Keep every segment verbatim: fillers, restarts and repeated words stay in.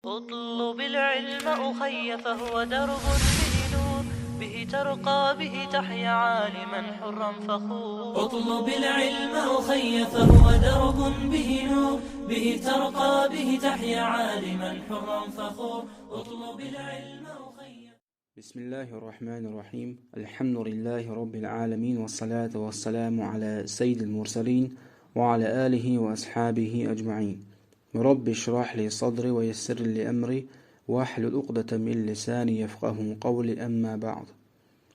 اطلب العلم أخي فهو درب به نور، به ترقى به تحيا عالما حرا فخور. اطلب العلم أخي فهو درب به نور، به ترقى به تحيا عالما حرا فخور. اطلب العلم أخي. بسم الله الرحمن الرحيم. الحمد لله رب العالمين، والصلاة والسلام على سيد المرسلين وعلى آله وأصحابه أجمعين. رب اشرح لي صدري ويسر لي أمري واحلل عقدة من لساني يفقهوا قولي، أما بعد.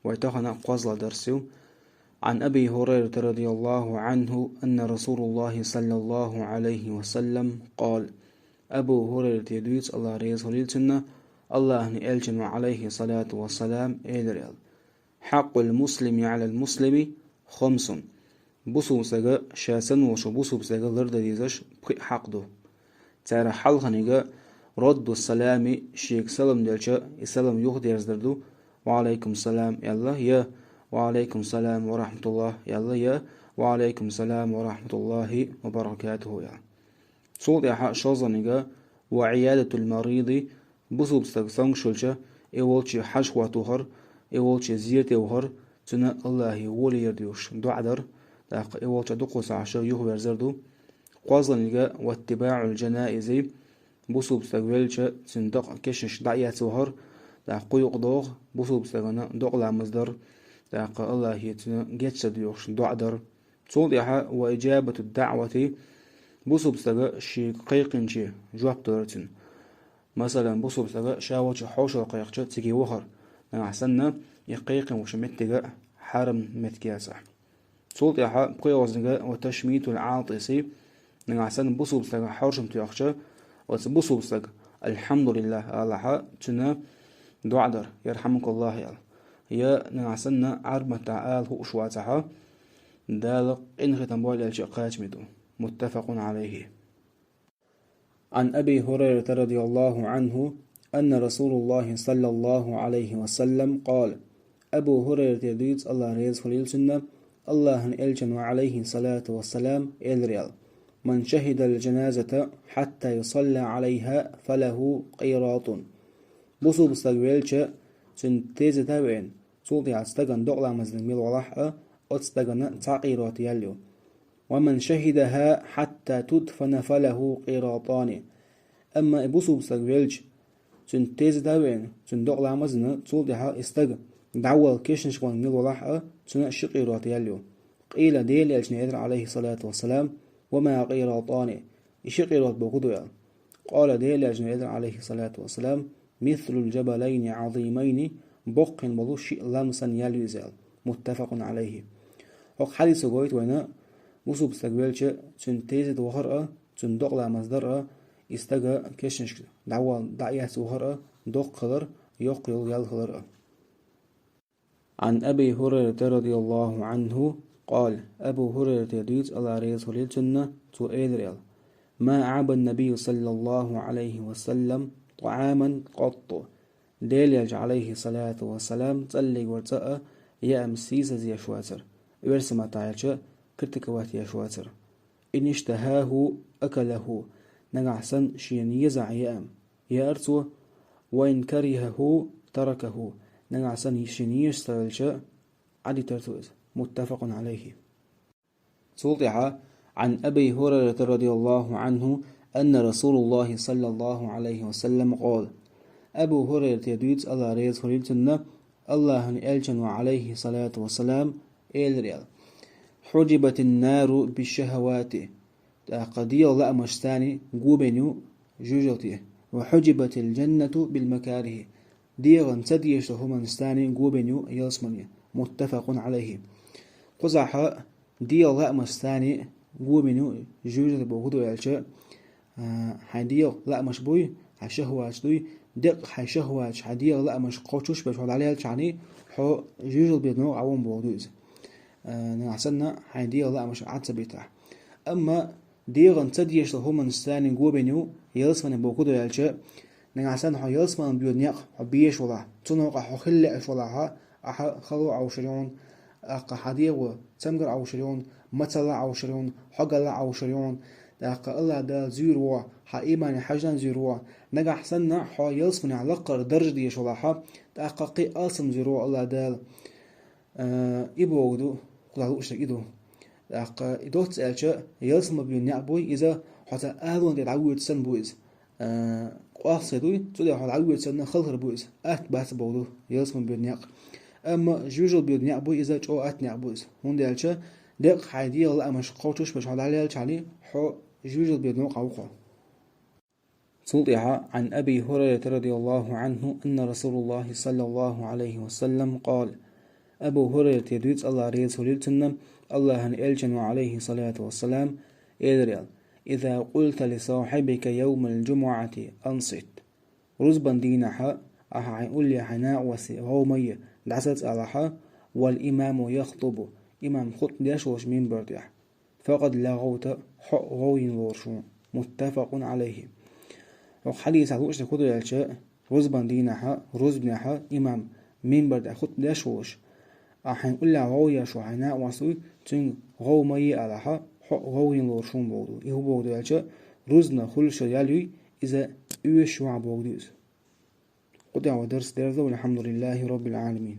Вай тахана кхозлагӀа дарс я. عن أبي هريرة رضي الله عنه أن رسول الله صلى الله عليه وسلم قال: Абу ХӀурайрата дуьйцу, АллахӀ реза хуьлийла цунна, АллахӀан Элчано, عليه الصلاة والسلام, элира аьлла: حق المسلم على المسلم خمس. Бусулба стага ша санна волчу бусулба стага лардан дезаш пхи хьакъ ду. Царах хьалхарниг رد السلام, шега салам делча, и салам юхадерзадар ду, وعليكم السلام аьлла, я وعليكم السلام ورحمة الله аьлла, я وعليكم السلام ورحمة الله وبركاته аьлла. Цул тӀаьхьа шолгӀаниг وعيادة المريض, бусулба стаг цомгуш хилча, и волчу хьажа хӀотта вахар, и волчу зерате вахар, цунна АллахӀе гӀоле яр дуьйцуш доӀа дар, тӀаккха и волчу дукха сахьташ юхаверзар ду. КхозлагӀаниг واتباع الجنائز, бусулба стаг велча, цуьнан дакъа кешнашка дӀаэцна вахар, тӀаккха кху юкъа догӀу бусулба стагана докъа ламаз дар, тӀаккха АллахӀе цунна гечдар дуьйцуш доӀа дар. Цул тӀаьхьа وإجابة الدعوة, бусулба стага шега кхайкхинче жоп далар цуьнан. Масала, бусулба стага ша волчу хьошалгӀа кхайкхича, цига вахар, нагахь санна, и кхайкхина волчу меттига хьарам меттиг яцахь. Цул тӀаьхьа пхоьалгӀаниг وتشميت العاطس, нагахь санна, бусулба стага хьошалгӀа тоьхча, оцу бусулба стага الحمد لله алахь, цунна доӀа дар, يرحمك الله аьлла. Я, нагахь санна, Ӏарбий маттахь ала хууш вацахь, Дала къинхетам бойла аьлча кхачаме ду. متفق عليه. عن أبي هريرة رضي الله عنه أن رسول الله صلى الله عليه وسلم قال: Абу ХӀурайрата дуьйцу, АллахӀ реза хуьлийла цунна, АллахӀан Элчано, عليه الصلاة والسلام, элира аьлла: من شهد الجنازة حتى يصلى عليها فله قيراط. Бусулба стаг велча, цуьнан тезета а веана, цул тӀаьхьа стагана докъа ламаз динарг мила валахь а, оцу стагана цхьа къирот ял ю. ومن شهدها حتى تدفن فله قيراطان. Амма и бусулба стаг велча, цуьнан тезета а веана, цуьнан докъа ламаз дина, цул тӀаьхьа и стаг дӀавала кешнашка ван мила валахь а, цунна ши къирот ял ю. قيل, Делан Элчано элира, عليه الصلاة والسلام: وما قيراطان؟ И ши къирот бохург хӀун ду аьлла. قال, Делан Элчано элира, عليه الصلاة والسلام: مثل الجبلين العظيمين, боккхийна болу ши лам санна ял ю иза аьлла. متفق عليه. ХӀокху хьадисо гойту вайна, бусулба стаг велча, цуьнан тезета вахар а, цуьнан докъа ламаз дар а, и стаг кешнашка дӀавала дӀаэцна вахар а доккха хилар, йоккха йолу ял хилар а. عن أبي هريرة رضي الله عنه قال: Абу ХӀурайрата дуьйцу, АллахӀ реза хуьлийла цунна, цо элира аьлла: ما أعبى النبي صلى الله عليه وسلم طعاما قط. Делан Элча, عليه الصلاة والسلام, цӀа лелийна вара цӀа а яам сийсаз еш вацара, оьрсийн маттахь аьлча, критиковать еш вацара. إن اشتهاه أكله, нагахь санна шена езахь яам, яара цо, وإن كرهه تركه, нагахь санна шена езаш ца велча, Ӏадитара цо иза. متفق عليه. Цул тӀаьхьа, عن أبي هريرة رضي الله عنه أن رسول الله صلى الله عليه وسلم قال: Абу ХӀурайрата дуьйцу, АллахӀ реза хуьлийла цунна, АллахӀан Элчано, عليه الصلاة والسلام, элира аьлла: حجبت النار بالشهوات. ТӀаккха дегӀан лаамашца цхьаьна го бина ю жоьжалте. وحجبت الجنة بالمكاره. ДегӀана ца дезаш долу хӀуманашца цхьаьна го бина ю ялсамани. متفق عليه. Кхузахь дегӀан лаамашца цхьаьна го бина ю жоьжалте бохург хӀун ду аьлча, а, хьайн дегӀан лаамаш буй, хьайн шахӀваташ дуй, деккъа хьайн шахӀваташ, хьайн дегӀан лаамаш кхочуш беш хьо дӀалелчахьана, хьо жоьжалбе новкъа Ӏа ван бохург ду иза. А, нагахь санна хьайн дегӀан лаамаш Ӏад ца битахь. Амма дегӀана ца дезаш долу хӀуманашца цхьаьна го бина ю ялсамани бохург хӀун ду аьлча, нагахь санна хьо ялсаманин боьду некъ хьо безаш валахь, цу новкъахь хьо хила лаьаш валахь, ахьа хало Ӏовшур ю хьуна, тӀаккха хьан дегӀо цамгар Ӏовшур ю хьуна, мацалла Ӏовшур ю хьуна, хьогалла Ӏовшур ю хьуна, ТӀаккха АллахӀ Дала зуьйр ву хьо, хьа имане хьаждан зуьйр ву хьо. Нагахь санна хьо ялсаманехь лакхара даржа дезаш валахь, тӀаккха кхин а алсам зуьйр ву хьо АллахӀ Дала. Э, и бохург ду, кху дӀа лууш дерг и ду. ТӀаккха и доцца аьлча, ялсамане бен некъ буй, иза хьо цхьа алон тӀе дӀавоьдуш санна бу иза. Э, къоьлла ца дуй, цу тӀе хьо дӀавоьдуш санна хала хир бу иза. Атта бац бохург ду ялсамане бен некъ. Амма жоьжал бен некъ буй, иза чӀогӀа атта некъ бу иза. ХӀунда аьлча, декъа хьайн дегӀан лаамаш кхочуш беш хьо дӀалаьлча хьалий, хьо жоьжал бен некъахь ву хьо. Цул тӀаьхьа, عن أبي هريرة رضي الله عنه أن رسول الله صلى الله عليه وسلم قال: Абу ХӀурайрате дуьйцу, АллахӀ реза хуьлийла цунна, АллахӀан Элчано, عليه الصلاة والسلام, элира аьлла: إذا قلت لصاحبك يوم الجمعة أنصت. Рузбан дийнахьа ахьа хьайн улле хьайн накъосе гӀовгӀа ма е, дӀасаца алахьа, والإمام يخطب, имам хутӀба деш волуш минбар тӀехь. فقد لغوت, хьо а гӀовйина лоруш ву. متفق عليه. ХӀокху хьадисехь лууш дерг хӀун ду аьлча, рузбан дийнахьа, рузбанехьа имам минбар тӀехь хутба деш волуш, ахьа хьайн уллехь гӀовгӀа еш ву хьайн накъост вуй, цуьнга гӀовгӀа ма е алахьа, хьо а гӀовйина лоруш ву бохург ду. И хӀун бохург ду аьлча, рузбан хуьлуш йолу ял юй, иза оьшуш ву бохург ду иза. Кху тӀехь вай дарс дерзо, والحمد لله رب العالمين.